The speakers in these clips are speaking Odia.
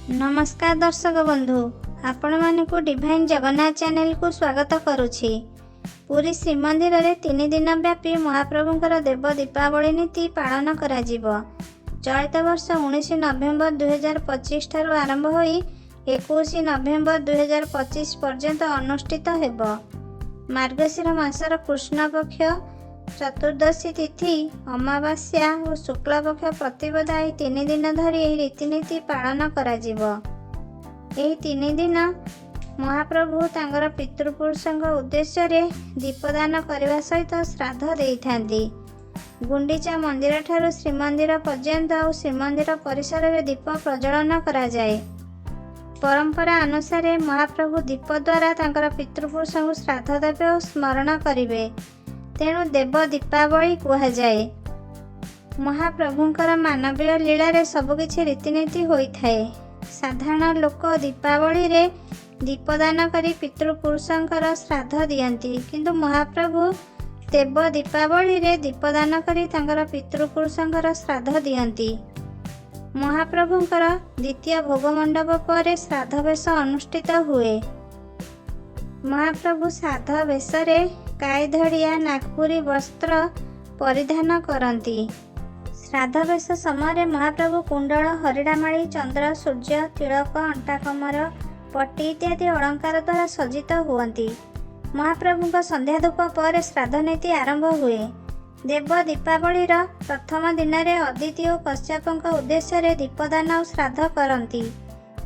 ନମସ୍କାର ଦର୍ଶକ ବନ୍ଧୁ, ଆପଣମାନଙ୍କୁ ଡିଭାଇନ୍ ଜଗନ୍ନାଥ ଚ୍ୟାନେଲକୁ ସ୍ୱାଗତ କରୁଛି। ପୁରୀ ଶ୍ରୀମନ୍ଦିରରେ 3 ଦିନ ବ୍ୟାପୀ ମହାପ୍ରଭୁଙ୍କର ଦେବ ଦୀପାବଳି ନୀତି ପାଳନ କରାଯିବ। ଚଳିତ ବର୍ଷ 19 ନଭେମ୍ବର 2025 ଠାରୁ ଆରମ୍ଭ ହୋଇ 21 ନଭେମ୍ବର 2025 ପର୍ଯ୍ୟନ୍ତ ଅନୁଷ୍ଠିତ ହେବ। ମାର୍ଗଶିର ମାସର କୃଷ୍ଣପକ୍ଷ ଚତୁର୍ଦ୍ଦଶୀ ତିଥି, ଅମାବାସ୍ୟା ଓ ଶୁକ୍ଳପକ୍ଷ ପ୍ରତିପଦା, ଏହି 3 ଦିନ ଧରି ଏହି ରୀତିନୀତି ପାଳନ କରାଯିବ। ଏହି 3 ଦିନ ମହାପ୍ରଭୁ ତାଙ୍କର ପିତୃପୁରୁଷଙ୍କ ଉଦ୍ଦେଶ୍ୟରେ ଦୀପଦାନ କରିବା ସହିତ ଶ୍ରାଦ୍ଧ ଦେଇଥାନ୍ତି। ଗୁଣ୍ଡିଚା ମନ୍ଦିରଠାରୁ ଶ୍ରୀମନ୍ଦିର ପର୍ଯ୍ୟନ୍ତ ଓ ଶ୍ରୀମନ୍ଦିର ପରିସରରେ ଦୀପ ପ୍ରଜ୍ୱଳନ କରାଯାଏ। ପରମ୍ପରା ଅନୁସାରେ ମହାପ୍ରଭୁ ଦୀପ ଦ୍ୱାରା ତାଙ୍କର ପିତୃପୁରୁଷଙ୍କୁ ଶ୍ରାଦ୍ଧ ଦେବେ ଓ ସ୍ମରଣ କରିବେ। ତେଣୁ ଦେବ ଦୀପାବଳି କୁହାଯାଏ। ମହାପ୍ରଭୁଙ୍କର ମାନବୀୟ ଲୀଳାରେ ସବୁକିଛି ରୀତିନୀତି ହୋଇଥାଏ। ସାଧାରଣ ଲୋକ ଦୀପାବଳିରେ ଦୀପଦାନ କରି ପିତୃପୁରୁଷଙ୍କର ଶ୍ରାଦ୍ଧ ଦିଅନ୍ତି, କିନ୍ତୁ ମହାପ୍ରଭୁ ଦେବ ଦୀପାବଳିରେ ଦୀପଦାନ କରି ତାଙ୍କର ପିତୃପୁରୁଷଙ୍କର ଶ୍ରାଦ୍ଧ ଦିଅନ୍ତି। ମହାପ୍ରଭୁଙ୍କର ଦ୍ୱିତୀୟ ଭୋଗମଣ୍ଡପ ପରେ ଶ୍ରାଦ୍ଧ ବେଶ ଅନୁଷ୍ଠିତ ହୁଏ। ମହାପ୍ରଭୁ ଶ୍ରାଦ୍ଧ ବେଶରେ କାଇଧଡ଼ିଆ ନାଗପୁରୀ ବସ୍ତ୍ର ପରିଧାନ କରନ୍ତି। ଶ୍ରାଦ୍ଧ ବେଶ ସମୟରେ ମହାପ୍ରଭୁ କୁଣ୍ଡଳ, ହରିଡ଼ାମାଳି, ଚନ୍ଦ୍ର, ସୂର୍ଯ୍ୟ, ତିଳକ, ଅଣ୍ଟା କମର ପଟି ଇତ୍ୟାଦି ଅଳଙ୍କାର ଦ୍ୱାରା ସଜ୍ଜିତ ହୁଅନ୍ତି। ମହାପ୍ରଭୁଙ୍କ ସନ୍ଧ୍ୟା ଧୂପ ପରେ ଶ୍ରାଦ୍ଧ ନୀତି ଆରମ୍ଭ ହୁଏ। ଦେବ ଦୀପାବଳିର ପ୍ରଥମ ଦିନରେ ଅଦିତି ଓ କଶ୍ୟପଙ୍କ ଉଦ୍ଦେଶ୍ୟରେ ଦୀପଦାନ ଓ ଶ୍ରାଦ୍ଧ କରନ୍ତି।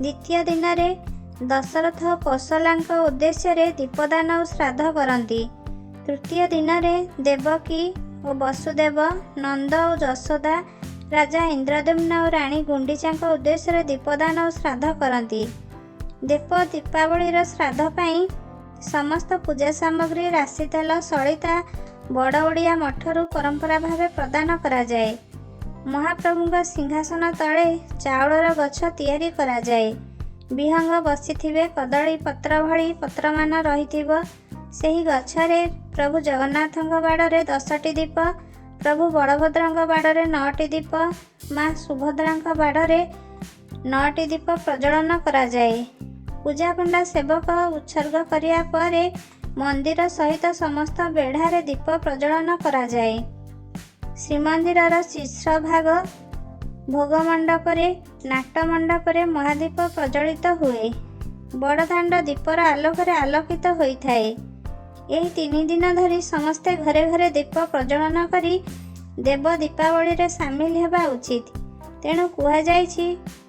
ଦ୍ୱିତୀୟ ଦିନରେ ଦଶରଥ ଓ କୌଶଲ୍ୟାଙ୍କ ଉଦ୍ଦେଶ୍ୟରେ ଦୀପଦାନ ଓ ଶ୍ରାଦ୍ଧ କରନ୍ତି। ତୃତୀୟ ଦିନରେ ଦେବକୀ ଓ ବସୁଦେବ, ନନ୍ଦ ଓ ଯଶୋଦା, ରାଜା ଇନ୍ଦ୍ରଦ୍ୟୁମ୍ନ ଓ ରାଣୀ ଗୁଣ୍ଡିଚାଙ୍କ ଉଦ୍ଦେଶ୍ୟରେ ଦୀପଦାନ ଓ ଶ୍ରାଦ୍ଧ କରନ୍ତି। ଦେବ ଦୀପାବଳିର ଶ୍ରାଦ୍ଧ ପାଇଁ ସମସ୍ତ ପୂଜା ସାମଗ୍ରୀ, ରାଶି ତେଲ, ସଳିତା ବଡ଼ ଓଡ଼ିଆ ମଠରୁ ପରମ୍ପରା ଭାବେ ପ୍ରଦାନ କରାଯାଏ। ମହାପ୍ରଭୁଙ୍କ ସିଂହାସନ ତଳେ ଚାଉଳର ଗଛ ତିଆରି କରାଯାଏ। ବିହଙ୍ଗ ବସିଥିବେ, କଦଳୀ ପତ୍ର ଭଳି ପତ୍ରମାନ ରହିଥିବ। ସେହି ଗଛରେ ପ୍ରଭୁ ଜଗନ୍ନାଥଙ୍କ ବାଡ଼ରେ 10ଟି ଦୀପ, ପ୍ରଭୁ ବଳଭଦ୍ରଙ୍କ ବାଡ଼ରେ ନଅଟି ଦୀପ, ମା ସୁଭଦ୍ରାଙ୍କ ବାଡ଼ରେ ନଅଟି ଦୀପ ପ୍ରଜ୍ୱଳନ କରାଯାଏ। ପୂଜାପଣ୍ଡା ସେବକ ଉତ୍ସର୍ଗ କରିବା ପରେ ମନ୍ଦିର ସହିତ ସମସ୍ତ ବେଢ଼ାରେ ଦୀପ ପ୍ରଜ୍ୱଳନ କରାଯାଏ। ଶ୍ରୀମନ୍ଦିରର ଶୀର୍ଷଭାଗ, ଭୋଗମଣ୍ଡପରେ, ନାଟମଣ୍ଡପରେ ମହାଦୀପ ପ୍ରଜ୍ୱଳିତ ହୁଏ। ବଡ଼ଦାଣ୍ଡ ଦୀପର ଆଲୋକରେ ଆଲୋକିତ ହୋଇଥାଏ। ଏହି 3 ଦିନ ଧରି ସମସ୍ତେ ଘରେ ଘରେ ଦୀପ ପ୍ରଜ୍ୱଳନ କରି ଦେବ ଦୀପାବଳିରେ ସାମିଲ ହେବା ଉଚିତ। ତେଣୁ କୁହାଯାଇଛି,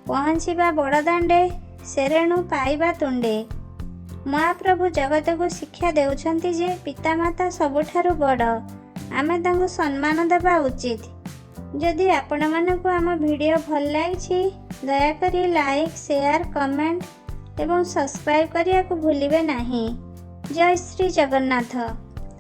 "ପହଞ୍ଚିବା ବଡ଼ଦାଣ୍ଡେ, ସେରେଣୁ ପାଇବା ତୁଣ୍ଡେ"। ମହାପ୍ରଭୁ ଜଗତକୁ ଶିକ୍ଷା ଦେଉଛନ୍ତି ଯେ ପିତାମାତା ସବୁଠାରୁ ବଡ଼, ଆମେ ତାଙ୍କୁ ସମ୍ମାନ ଦେବା ଉଚିତ। ଯଦି ଆପଣମାନଙ୍କୁ ଆମ ଭିଡ଼ିଓ ଭଲ ଲାଗିଛି, ଦୟାକରି ଲାଇକ୍, ସେୟାର, କମେଣ୍ଟ ଏବଂ ସବସ୍କ୍ରାଇବ୍ କରିବାକୁ ଭୁଲିବେ ନାହିଁ। ଜୟ ଶ୍ରୀ ଜଗନ୍ନାଥ।